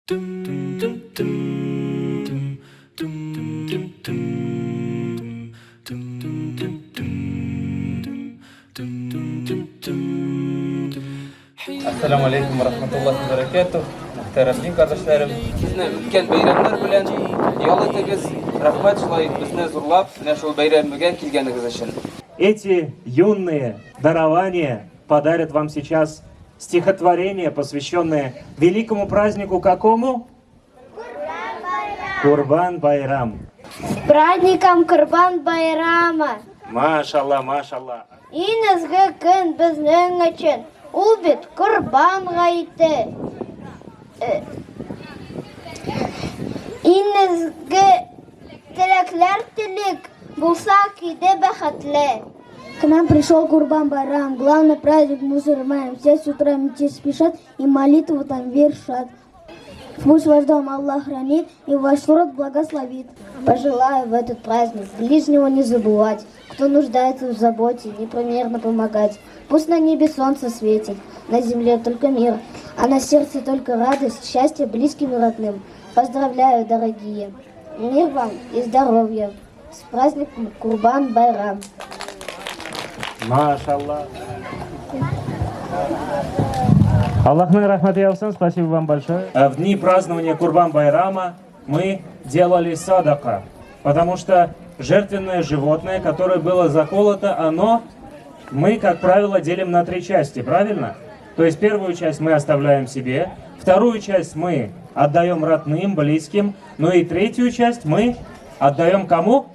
Ассаламу алейкум ва рахматуллахи ва баракатух. Мөхтәрәм дин кардәшләрем, сезне үткән бәйрәмнәр белән ял итегез. Рәхмәт шулай безне зурлап, менә шул бәйрәмгә килгәнегез өчен. Эти юные дарования подарят вам сейчас стихотворение, посвященное великому празднику какому? Курбан Байрам. С праздником Курбан Байрама! Машалла, машалла. Иң изге көн безнең өчен, ул бит Корбан гаете. Э, иң изге теләкләр телик, булсак иде бәхетле. К нам пришел Курбан Байрам, главный праздник мусульман. Все с утра мечеть спешат и молитву там вершат. Пусть ваш дом Аллах хранит и ваш род благословит. Пожелаю в этот праздник ближнего не забывать, кто нуждается в заботе, непомерно помогать. Пусть на небе солнце светит, на земле только мир, а на сердце только радость, счастье близким и родным. Поздравляю, дорогие! Мир вам и здоровья! С праздником Курбан Байрам! Машалла. Аллахның рәхмәте яусын, спасибо вам большое. В дни празднования Курбан Байрама мы делали садака, потому что жертвенное животное, которое было заколото, оно мы, как правило, делим на три части, правильно? То есть первую часть мы оставляем себе, вторую часть мы отдаем родным, близким, ну и третью часть мы отдаем кому?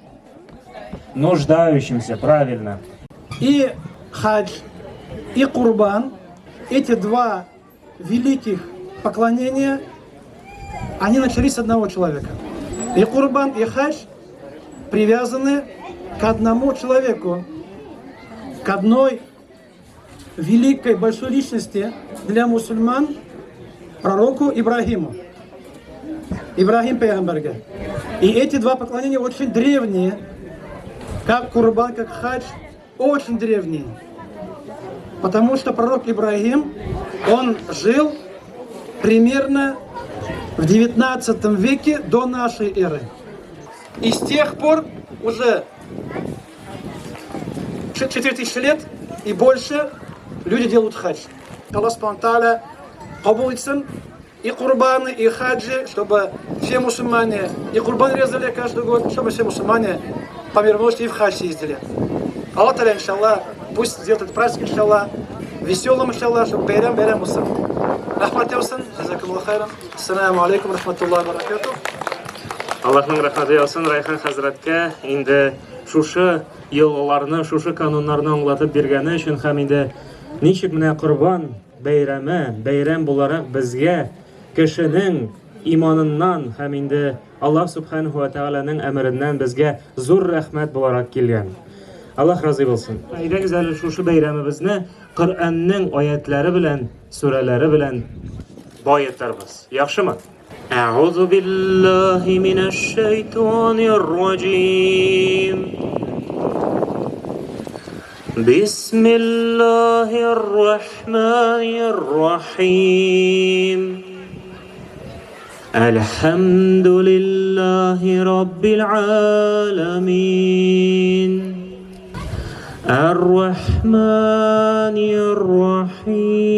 Нуждающимся, правильно. И хадж, и курбан, эти два великих поклонения, они начались с одного человека. И курбан, и хадж привязаны к одному человеку, к одной великой большой личности для мусульман, пророку Ибрагиму. Ибрагим пәйгамбәргә. И эти два поклонения очень древние, как Курбан, как Хадж, очень древние. Потому что пророк Ибрагим, он жил примерно в 19 веке до нашей эры. И с тех пор уже 4000 лет и больше люди делают хадж. Аллах Субхану кабул итсен и курбаны, и хаджи, чтобы все мусульмане и курбан резали каждый год, чтобы все мусульмане по мере возможности и в хадж ездили. Аллах Таля, иншаллах, пусть сделает этот праздник, иншаллах, веселым, иншаллах, чтобы бәйрәм бәйрәм булсын. Рәхмәт яусын, джазакаллаху хайран. Ассаламу алейкум, рахматуллахи баракатух. Аллаһның рәхмәте яусын Райхан хәзрәткә инде шушы йолаларны, шушы кануннарны аңлатып биргәне өчен һәм инде ничек менә Корбан бәйрәме, бәйрәм буларак безгә кешенең иманыннан һәм инде Аллаһ Субханаху ва Тәгаләнең әмереннән безгә зур рәхмәт буларак килгән. Аллаһ разый булсын. Әйдәгез әле шушы бәйрәмебезне Коръәннең аятлары белән, сүрәләре белән баетырбыз. Яхшымы? Әгъузу биллаһи минәш шайтанир раҗим. Бисмиллаһир рахманир рахим. Әлхәмдүлиллаһи раббил аламин. Ар-Рахманир Рахим.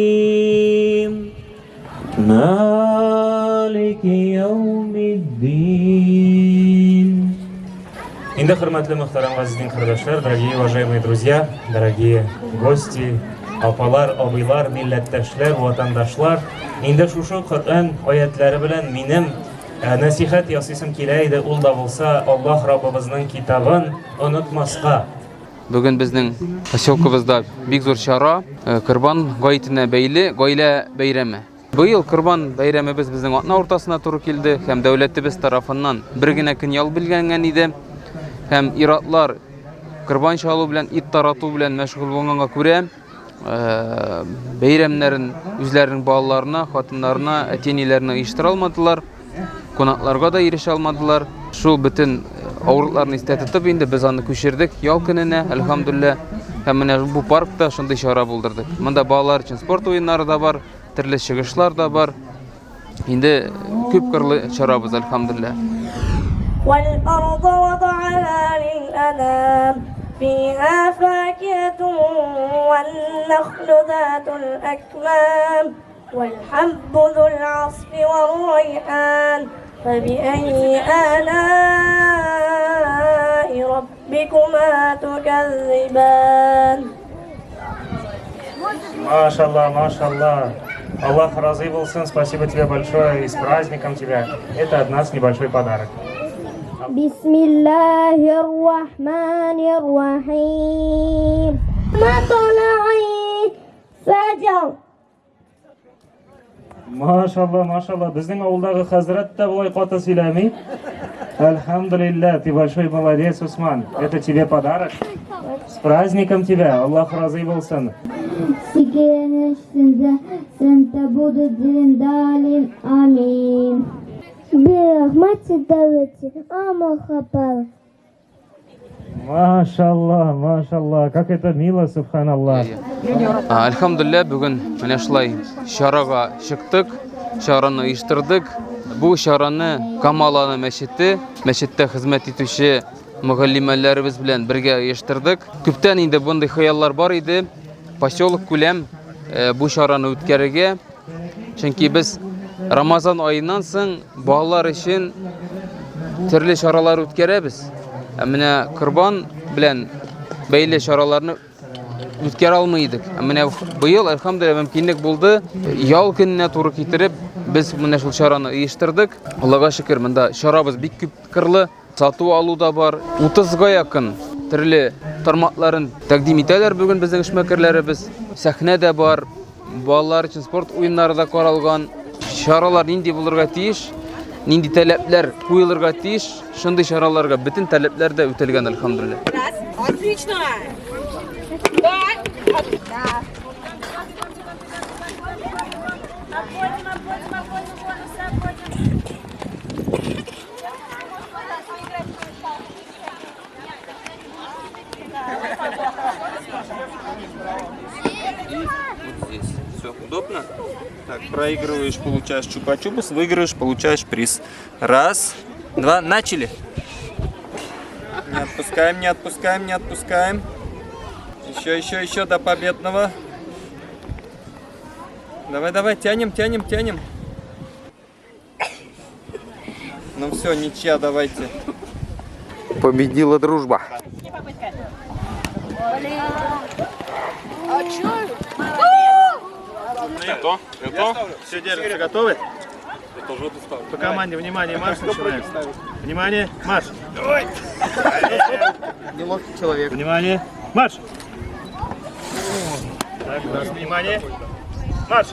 Малики яумиддин. Инде хөрмәтле мөхтәрәм газиз кардәшләр, дорогие уважаемые друзья, дорогие гости, апалар, абыйлар, милләттәшләр, ватандашлар, инде шушы Коръән аятлары белән минем э, нәсихәт ясыйсым килә иде, ул да булса Аллаһ Раббыбызның китабын онытмаска. Бүген безнең поселкабызда бик зур чара, э, Корбан гаетенә бәйле гаилә бәйрәме. Быел Корбан бәйрәмебез безнең атна уртасына туры килде һәм дәүләтебез тарафыннан бер генә көн ял билгеләнгән иде. Һәм иратлар корбан чалу белән, ит тарату белән мәшгуль булганга күрә, э, бәйрәмнәрен үзләренең балаларына, хатыннарына, әти-әниләренә оештыра алмадылар. Кунакларга да ирешә алмадылар. Шул бөтен авырлыкларны истә тотып инде без аны күчердек ял көненә, әлхәмдүлилләһ. Һәм менә бу паркта шундый чара булдырдык. Монда балалар өчен спорт уеннары да бар, төрле чыгышлар да бар. Инде күп кырлы чарабыз, әлхәмдүлилләһ. والأرض وضعها للأنام فيها فاكهة والنخل ذات الأكمام والحب ذو العصف والريحان فبأي آلاء ربكما تكذبان Машалла, машалла. Аллах разый булсын, спасибо тебе большое и с праздником тебя. Это от нас небольшой подарок. بسم الله الرحمن الرحيم مطلع الفجر Машалла, машалла. Безнең авылдагы хәзрәт тә болай каты сөйләми. Альхамдулилля, ты большой молодец, Усман. Это тебе подарок. С праздником тебя, Аллах разый булсын. Амин. Бирахмати давайте, амахапал. Машалла, машалла, как это мило, субханаллах. Альхамдулилля, бүген менә шулай чарага чыктык, чараны оештырдык. Бу чараны Камаланы мәчете, мәчеттә хезмәт итүче мөгаллимәләребез белән бергә оештырдык. Күптән инде мондый хыяллар бар иде. Поселок күләм э, бу чараны үткәрергә. Чөнки без Рамазан аеннан соң балалар өчен төрле чаралар үткәрәбез. Ә менә Корбан белән бәйле чараларны үткәрә алмый идек. Ә менә быел, әлхәмдүлилләһ, мөмкинлек булды. Ял көненә туры китереп, без менә шул чараны оештырдык. Аллага шөкер, монда чарабыз бик күп кырлы. Сату алу да бар. 30-га якын төрле тармакларын тәкъдим итәләр бүген безнең эшмәкәрләребез. Сәхнә дә бар, балалар өчен спорт уеннары да каралган. Чаралар нинди булырга тиеш, нинди таләпләр куелырга тиеш, шундый чараларга бөтен таләпләр дә үтәлгән, әлхәмдүлилләһ. Отлично! Да! Да! Обходим, обходим, обходим, бонусы, обходим. И вот здесь. Все удобно? Так, проигрываешь, получаешь чупа-чупс, выигрываешь, получаешь приз. Раз, два, начали. Не отпускаем, не отпускаем, не отпускаем. Еще, еще, еще до победного. Давай, давай, тянем, тянем, тянем. Ну все, ничья, давайте. Победила дружба. А чё? Готов? Готов? Все держатся, готовы? По команде, внимание, марш начинаем. Внимание, марш! Давай! Неловкий человек. Внимание, марш! Так, у нас внимание, марш!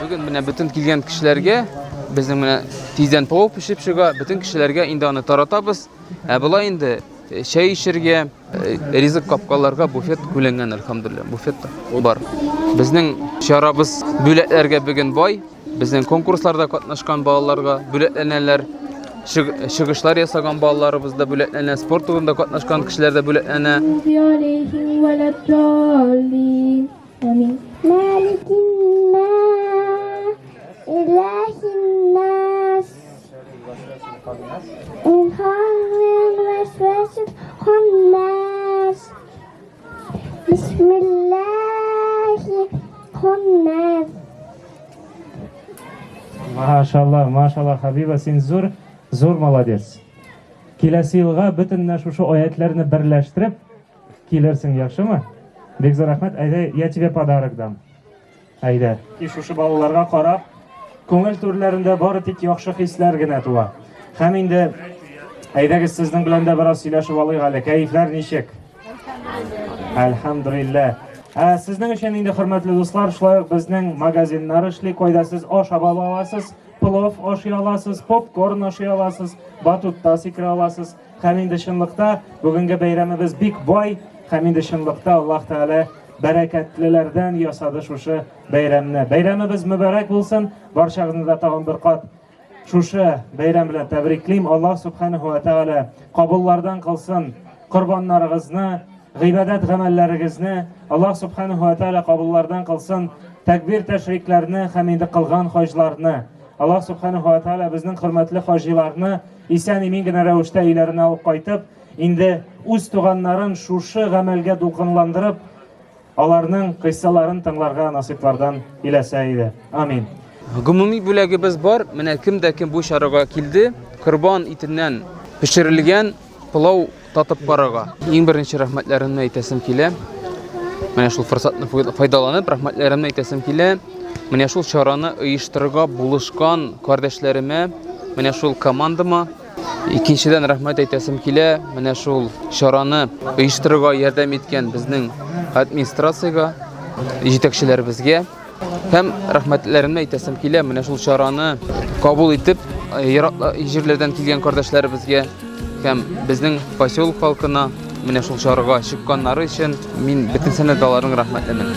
Бүген менә бөтен килгән кешеләргә безнең менә тиздән пылау пешеп чыга, бөтен кешеләргә инде аны таратабыз. Ә болай инде э, чәй эчәргә, э, ризык капкаларга буфет күләнгән, әлхәмдүлилләһ, буфет та бар. Безнең чарабыз бүләкләргә бүген бай. Безнең конкурсларда катнашкан балаларга бүләкләнәләр. Чыгышлар ясаган балаларыбыз да бүләкләнә, спорт турында катнашкан кешеләр дә бүләкләнә. Машалла, машалла, Хабиба, син зур, зур молодец. Киләсе елга бөтен менә шушы аятларны берләштереп килерсең, яхшымы? Бик зур рәхмәт. Әйдә, я тебе подарок дам. Әйдә. И шушы балаларга карап, күңел түрләрендә бары тик яхшы хисләр генә туа. Һәм инде әйдәгез сезнең белән дә бераз сөйләшеп алыйк әле. Кәефләр ничек? Әлхәмдүлилләһ. Ә, сезнең өчен инде, хөрмәтле дуслар, шулай ук безнең магазиннар эшли, кайда сез ашап ала аласыз, плов ашый аласыз, попкорн ашый аласыз, батутта сикерә аласыз. Һәм инде чынлыкта бүгенге бәйрәмебез бик бай, һәм инде чынлыкта Аллаһ Тәгалә бәрәкәтлеләрдән ясады шушы бәйрәмне. Бәйрәмебез мөбарәк булсын. Барчагызны да тагын бер кат шушы бәйрәм белән тәбриклим. Аллаһ Субханаһу ва Тәгалә кабуллардан кылсын. корбаннарыгызны, гыйбадәт гамәлләрегезне Аллаһ Субханаһу ва Тааля кабуллардан кылсын, тәкбир тәшрикләрне һәм инде кылган хаҗларны. Аллаһ Субханаһу ва Тааля безнең хөрмәтле хаҗиларны исән-имин генә рәвештә өйләренә алып кайтып, инде үз туганнарын шушы гамәлгә дулкынландырып, Аларның кыйссаларын тыңларга насыйплардан иләсә иде. Амин. Гомуми бүләгебез бар. Менә кем дә кем бу чарага килде, корбан итеннән пешерелгән пылау татып карарга. Иң беренче рәхмәтләремне әйтәсем килә. Менә шул форсатны файдаланып, рәхмәтләремне әйтәсем килә. Менә шул чараны оештырырга булышкан кардәшләремә, менә шул командама. Икенчедән рәхмәт әйтәсем килә, менә шул чараны оештырырга ярдәм иткән безнең администрациягә, җитәкчеләребезгә. Һәм рәхмәтләремне әйтәсем килә, менә шул чараны кабул итеп, ерак җирләрдән килгән кардәшләребезгә һәм безнең поселок халкына менә шул чарага чыкканнары өчен мин бөтенсенә дә аларның рәхмәтлемен.